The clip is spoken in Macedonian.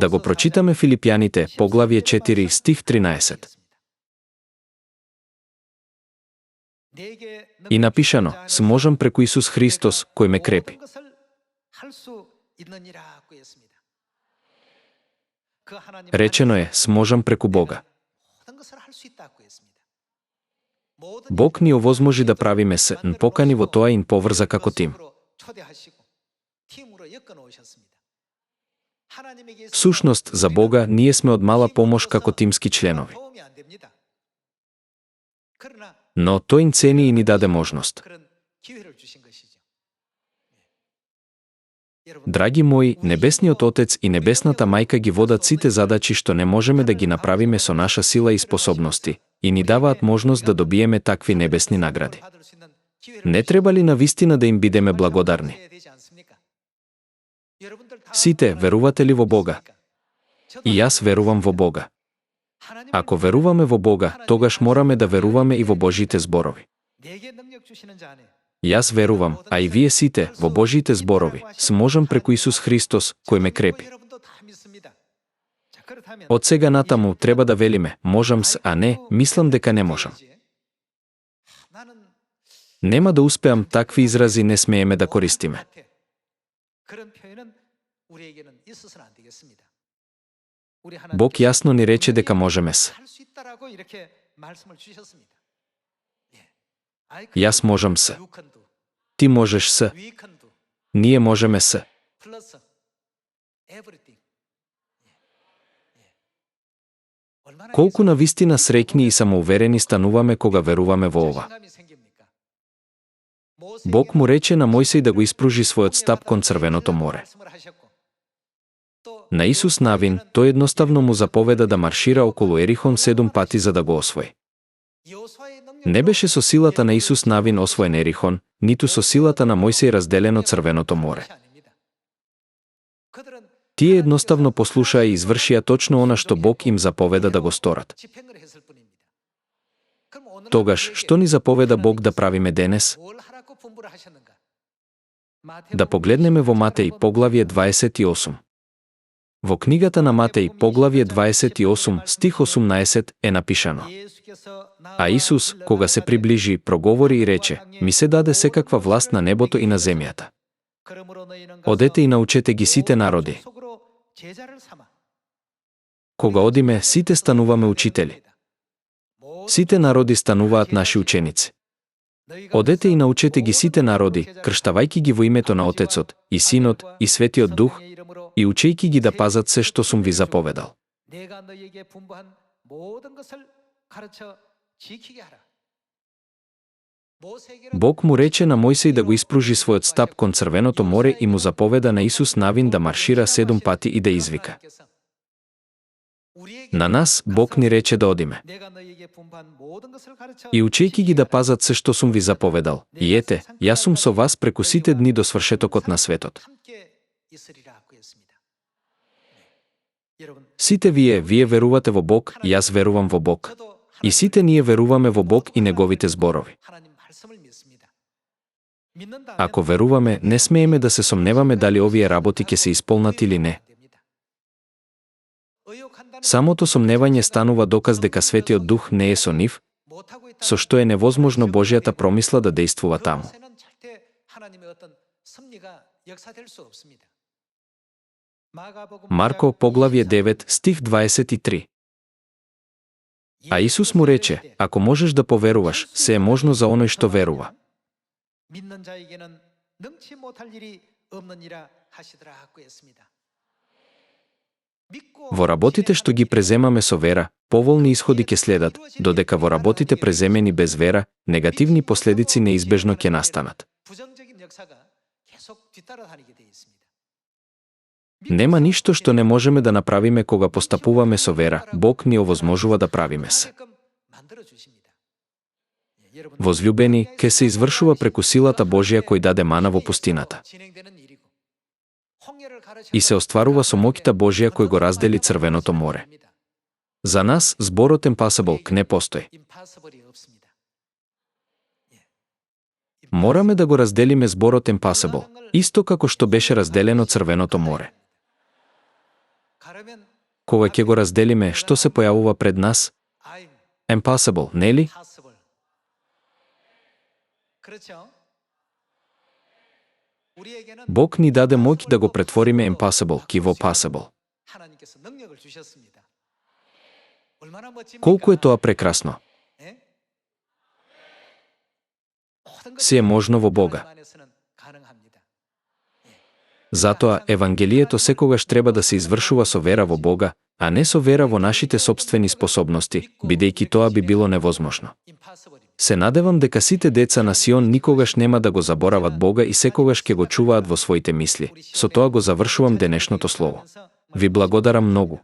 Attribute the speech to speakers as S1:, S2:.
S1: Да го прочитаме Филипјаните, поглавје 4, стих 13. И напишано, сможам преку Исус Христос, кој ме крепи. Речено е, сможам преку Бога. Бог ни овозможи да правиме се, покани во тоа и поврза како тим. Всушност, за Бога, ние сме од мала помош како тимски членови. Но тој им цени и ни даде можност. Драги мои, Небесниот Отец и Небесната Мајка ги водат сите задачи што не можеме да ги направиме со наша сила и способности, и ни даваат можност да добиеме такви небесни награди. Не треба ли навистина да им бидеме благодарни? Сите, верувате ли во Бога? И јас верувам во Бога. Ако веруваме во Бога, тогаш мораме да веруваме и во Божите зборови. Јас верувам, а и вие сите, во Божите зборови, сможам преку Исус Христос, кој ме крепи. Од сега натаму треба да велиме, можам с, а не, мислам дека не можам. Нема да успеам, такви изрази не смееме да користиме. Бог јасно ни рече дека можеме с. Јас можам с. Ти можеш с. Ние можеме с. Колку навистина среќни и самоуверени стануваме кога веруваме во ова. Бог му рече на Мојсей да го испружи својот стап кон Црвеното море. На Исус Навин, тој едноставно му заповеда да маршира околу Ерихон 7 пати за да го освои. Не беше со силата на Исус Навин освоен Ерихон, ниту со силата на Мојсей разделено Црвеното море. Тие едноставно послушаа и извршија точно она што Бог им заповеда да го сторат. Тогаш, што ни заповеда Бог да правиме денес? Да погледнеме во Матеј, поглавје 28. Во книгата на Матеј, поглавје 28, стих 18, е напишано. А Исус, кога се приближи, проговори и рече, ми се даде секаква власт на небото и на земјата. Одете и научете ги сите народи. Кога одиме, сите стануваме учители. Сите народи стануваат наши ученици. Одете и научете ги сите народи, крштавајки ги во името на Отецот, и Синот, и Светиот Дух, и учејки ги да пазат се што сум ви заповедал. Бог му рече на Мојсей да го испружи својот стап кон Црвеното море и му заповеда на Исус Навин да маршира 7 пати и да извика. На нас Бог ни рече да одиме. И учејки ги да пазат се што сум ви заповедал. И ете, јас сум со вас преку сите дни до свршетокот на светот. Сите вие верувате во Бог, јас верувам во Бог. И сите ние веруваме во Бог и неговите зборови. Ако веруваме, не смееме да се сомневаме дали овие работи ќе се исполнат или не. Самото сомневање станува доказ дека Светиот Дух не е со нив, со што е невозможно Божјата промисла да дејствува таму. Марко, поглавје 9, стих 23. А Исус му рече, ако можеш да поверуваш, се е можно за оној што верува. Во работите што ги преземаме со вера, поволни исходи ќе следат, додека во работите преземени без вера, негативни последици неизбежно ќе настанат. Нема ништо што не можеме да направиме кога постапуваме со вера, Бог ни овозможува да правиме се. Возлюбени, ке се извршува преку силата Божја кој даде мана во пустината. И се остварува со моќта Божја кој го раздели Црвеното море. За нас зборот impossible не постои. Мораме да го разделиме зборот impossible, исто како што беше разделено Црвеното море. Кога ќе го разделиме, што се појавува пред нас? Impossible, нели? Бог ни даде моќ да го претвориме impossible во possible. Колку е тоа прекрасно? Се е можно во Бога. Затоа Евангелието секогаш треба да се извршува со вера во Бога, а не со вера во нашите сопствени способности, бидејќи тоа би било невозможно. Се надевам дека сите деца на Сион никогаш нема да го заборават Бога и секогаш ќе го чуваат во своите мисли. Со тоа го завршувам денешното слово. Ви благодарам многу.